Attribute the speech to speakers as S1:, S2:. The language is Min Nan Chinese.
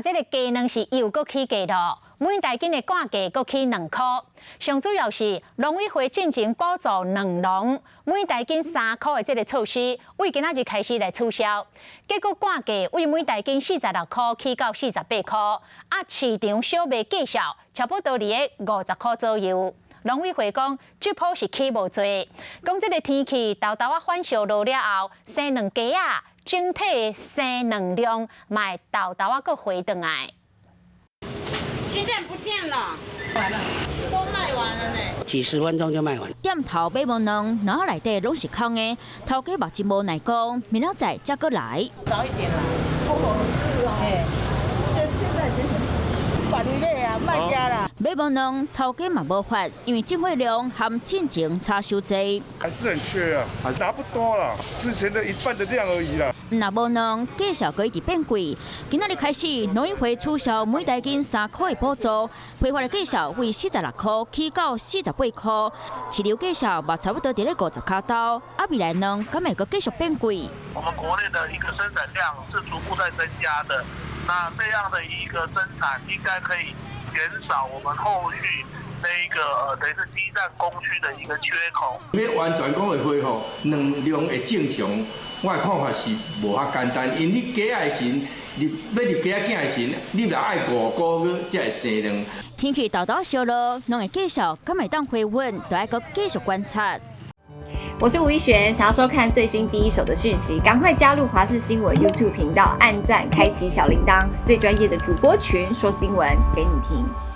S1: 嘛這个雞卵是又閣起價囉，每大斤的價格閣起2箍。上主要是農委會進前補助卵農每大斤3箍的這个措施，為今仔日開始來取消，結果價格為每大斤46箍起到48箍，啊市場小賣價數差不多佇个50箍左右。農委會講，這波是起無濟，講這个天氣沓沓仔反燒落了後，生卵雞仔整體的生卵量嘛會沓沓仔閣回轉來。
S2: 雞蛋不見了，完了，都賣完了呢。
S3: 幾十分鐘就賣完。
S4: 店頭買無卵，籃仔內底攏是空的。頭家嘛真無奈講，明仔載才閣來。
S2: 早一點啦。哦，現在已經管你買啊，賣家啦。
S4: 買無卵，頭家嘛無法，因為進貨量和進前差傷濟。
S5: 還是很缺啊，拿不多啦，之前的一半的量而已啦。
S4: 若無卵，價數閣一直變貴。今仔日開始，農委會取消每大斤3箍的補助，批發的價數為46箍起到48箍，飼料價數嘛差不多佇咧50跤兜。啊，未來卵敢會閣繼續變貴？
S6: 我們國內的一個生產量是逐步在增加的，那這樣的一個生產應該可以減少我們後續那一個等於是雞蛋供需的一個缺口。
S7: 欲完全講會恢復卵量會正常，我的看法是無遐簡單，因為你雞仔的時，入欲入雞仔囝的時，你若愛5個月才會生卵。
S4: 天氣沓沓燒熱，卵的價數敢會當回穩，都愛閣繼續觀察。
S8: 我是吳一璇，想要收看最新第一手的訊息，趕快加入華視新聞 YouTube 頻道，按讚，開啟小鈴鐺，最專業的主播群說新聞給你聽。